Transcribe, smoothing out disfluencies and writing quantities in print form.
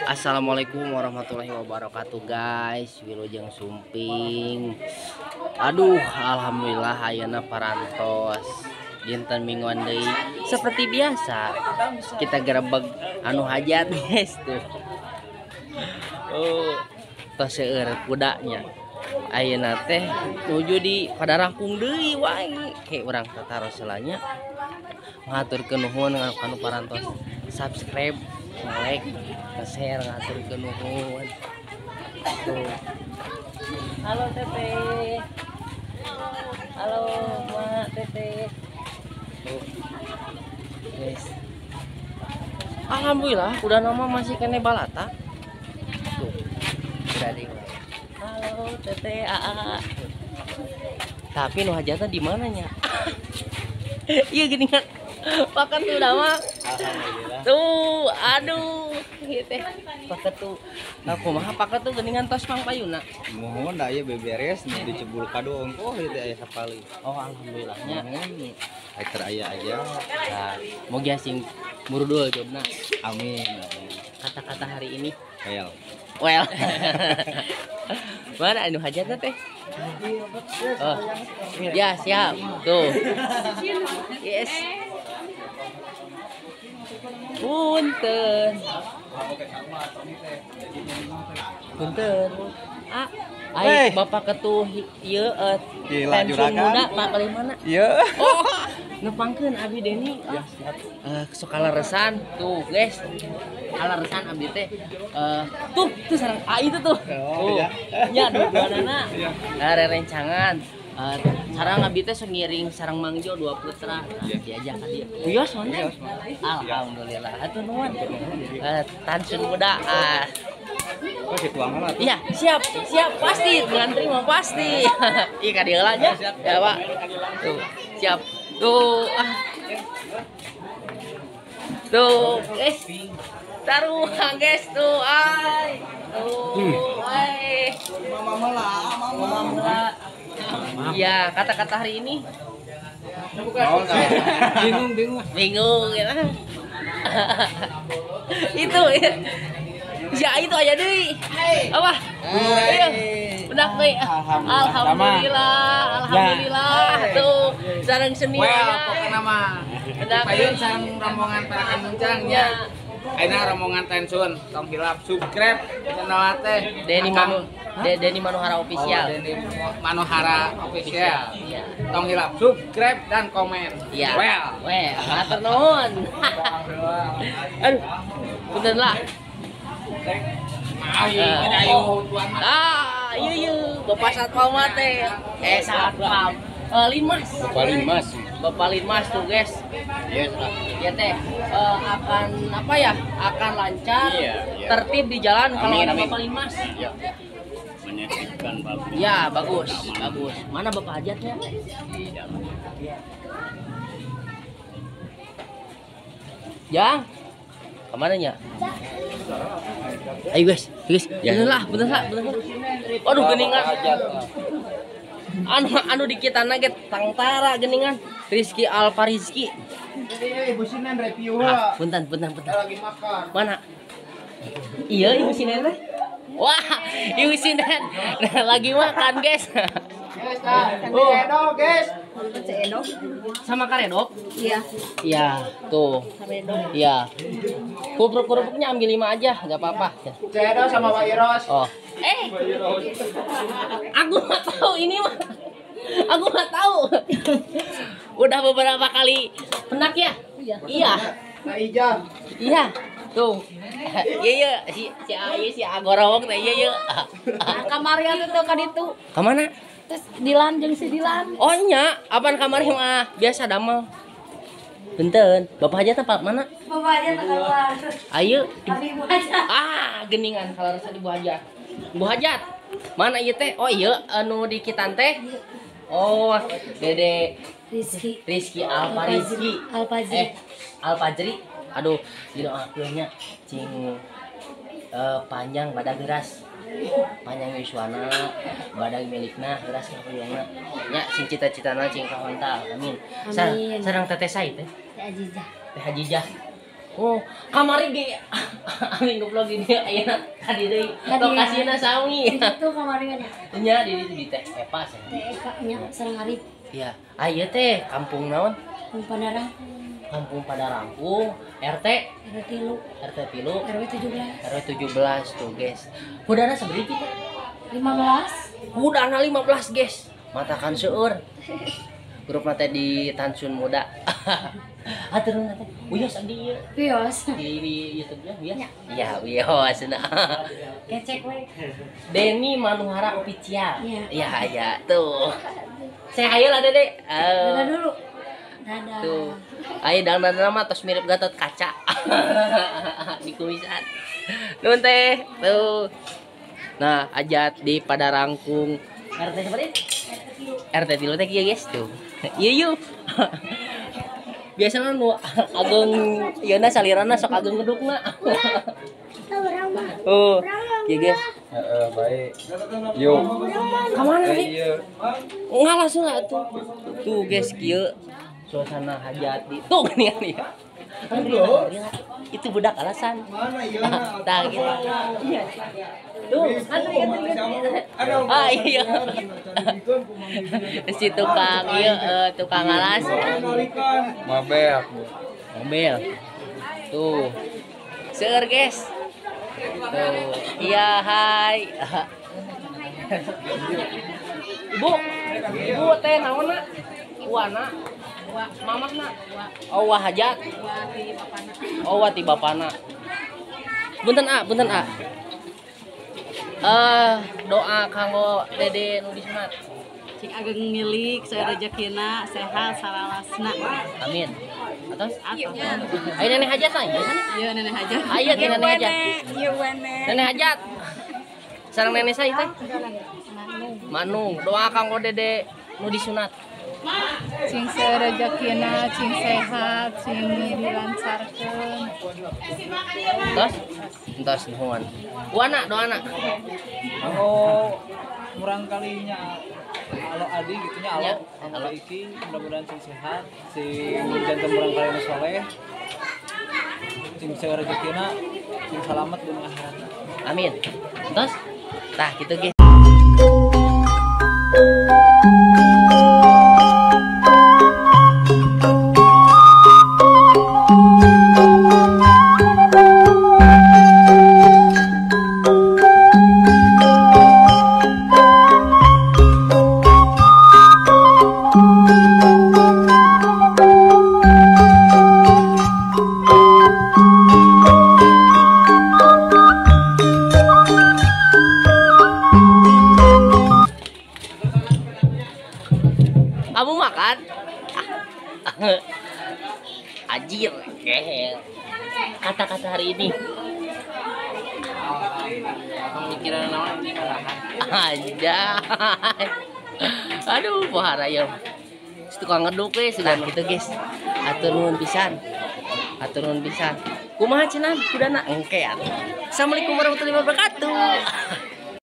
Assalamualaikum warahmatullahi wabarakatuh guys. Wilujeng sumping. Aduh, alhamdulillah ayeuna parantos dinten mingguan deui. Seperti biasa kita gerebeg anu hajat guys tuh. Oh, tos seueur kudanya. Ayeuna teh nuju di Padarangkung deui wae. Ke urang tataros heula nya. Ngaturkeun nuhun kanu parantos subscribe, like, share, ngaturkeun nuhun. Tuh. Halo Teteh. Halo Mak Teteh. Tuh. Guys. Alhamdulillah udah nama masih kene balata. Tuh. Udah di. Halo Teteh AA. Tapi nu hajatna di mananya? Iya gini kan. Pakan tuh udah mah. Alhamdulillah. Tuh, aduh, gitu. Paket tuh. Nah, kumaha paket tuh geuningan tos mang payuna. Mohon da ieu beberes nu dicebul kado ongkoh ieu teh aya sapali. Oh, alhamdulillahnya. Mohon ai keur aya aja. Nah, moga sing murudul jobna. Amin. Kata-kata hari ini. Well. Well. Mana anu hajatna teh? Oh. Ya, siap. Tuh. Yes. Punten. Punten. Ah, ai bapak ketuh ieu pensiun muda Pak paling mana? Ieu. Oh, nepangkeun abi Deni. Ya, siap. Sok kaleresan tuh, guys. Kaleresan abdi teh. Tuh, tuh sareng ah itu tuh. Oh, tuh. Nya dua-duanana. Iya. Rerencangan. Sarang abdi teh sok ngiring sarang Mangjo dua putra. Diajak ka dieu. Wios mana? Alhamdulillah. Hatur nuhun. Tansun muda. Ah. Oh, dituang lah. Iya, siap, siap pasti ngantri mah pasti. Iya ka dieu lah nya. Ya, Pak. Tuh, siap. Tuh, ah. Tuh, guys. Taruhan guys tuh, ay. Tuh, ay. Mama lah, mama. Iya, kata-kata hari ini. Bingung, bingung. Bingung ya. Itu ya. Ya itu aja deui. Apa? Ayo. Udah deui. Alhamdulillah, alhamdulillah. Tuh, sareng seni. Well, pokokna mah. Payun sareng rombongan Parakan Muncang nya. Ayeuna rombongan Tensun, tong hilap subscribe channel teh Denny Manu, Denny Manohara Official. Oh, Denny Manohara Official. Iya. Tong hilap subscribe dan komen. Iya. Well, well, hatur nuhun. Aduh, punten lah. Ah, iya iya, Bapak Satpam teh. Satpam. Linmas. Bapak Linmas. Bapak Linmas tuh, guys. Yes lah. Ya teh, akan apa ya? Akan lancar, iya, iya. Tertib di jalan. Kalau amin, ada amin. Bapak Linmas. Iya. Menyertibkan Bapak. Ya, bagus, bagus. Mana Bapak hajatnya? Di dalam. Iya. Jang. Kemana nya? Ayo guys, guys. Ya. Bener lah, bener lah, bener lah. Waduh, geningan. Anu di kita ge tangtara geningan. Rizky Alfarizki. Ibu Sinen review. Ah, punten, punten, punten. Lagi makan. Mana? Iya, Ibu Sinen teh. Wah, Ibu Sinen lagi makan, guys. Guys, oh. Guys. Sama karedok? Iya. Iya, tuh. Karedok. Iya. Kerupuk-kerupuknya ambil 5 aja, enggak apa-apa. Cedo sama Pak Iros. Oh. Aku nggak tahu ini mah. Aku nggak tahu. Udah beberapa kali penak ya? Iya. Iya. Nah, Ija. Iya. Tuh. Iya iya si si Ayu si Agorowok teh iya iya. Nah, kamari atuh teu ka ditu. Ka mana? Terus Dilan jeung si Dilan. Oh nya, apaan kamari mah biasa damel. Punten, Bapak aja tempat mana? Bapak aja keluar. Ayo. Abi Ibu aja. Ah, geningan kalau rasa Ibu aja. Ibu hajat. Mana ieu teh? Oh iya, anu di Kitan teh. Oh, Dede Rizky. Rizky Alfarizki. Alfajri. Alfajri. Aduh, didoakeun nya cing panjang badag geras. Panjang yuswana, badag milikna geras kahuyangna. Nya sing cita-citana cing kahontal. Amin. Amin. Sareng teteh sai teh. Teh Azizah. Teh Hajijah. Oh, kamari ge aing goblok di dieu ayeuna ka di deui. Lokasina sami. Itu kamari kan ya? Nya di ditu di Teh Eva cenah. Teh Eva nya sareng Arif. Iya. Ah ieu teh kampung naon? Kampung Padarangkung. Kampung Padarangkung, RT RT 3. RT 3. RW 17. RW 17 tuh, guys. Hudana sabaraha teh? 15. Hudana 15, guys. Matakan seueur. Grup teh di Tansun Muda. Atur nuhun teh. Wios abdi ieu. Wios. Di YouTube-nya wios. Iya, wios nah. Kecek we. Denny Manuhara Official. Iya, iya, tuh. Saya hayu lah Dede. Dadah dulu. Dadah. Tuh. Ayo dangdan mah tos mirip Gatot Kaca. Di kumisan. Nuhun teh. Tuh. Nah, ajat di Padarangkung. RT seperti RT 3 teh kieu guys tuh. Ieu yuk. Biasanya nu ageung ieuna salirana sok ageung gedukna. Oh, kieu guys. Heeh, baik. Yuk. Ka mana nih? Ngalah atuh. Tuh guys kieu suasana hajat di tuh geuningan ya. Itu budak alasan. Tah gitu. Iya. Tuh, antri. Ah iya. Si tukang ieu tukang alas. Mabel. Mobil. Tuh. Seueur guys. Tuh. Iya, hai. Ibu. Ibu teh naonna? Wana. Mamahna. Oh, wah hajat. Oh, wah ti bapana. Punten A, punten A. Doa kanggo Dede nu disunat. Cik ageng milik, saya rezekina, sehat salawasna. Amin. Atos? Ayo nenek hajat lah, ya sana. Iya nenek hajat. Ayo nenek hajat. Iya wene. Nenek hajat. Sareng nenek saya teh. Manung, doa kanggo Dede nu disunat. Cing serejekina, cing sehat, cing dilancarkeun. Tos? Entos nuhun. Wana doana. Oh, murang kalinya alo adi gitunya alo. Alo iki mudah-mudahan sing sehat, sing janten murang kali nu soleh. Cing serejekina, cing salamet dunia akhirat. Amin. Entos? Tah kitu ge. Kamu makan? Ajir, kata-kata hari ini. Pemikiran naon ini aja. Aduh, pohara ya. Tukang ngeduk we sudah gitu guys. Atur nuhun pisan. Atur nuhun pisan. Kumaha cenah kudana engke atuh. Assalamualaikum warahmatullahi wabarakatuh.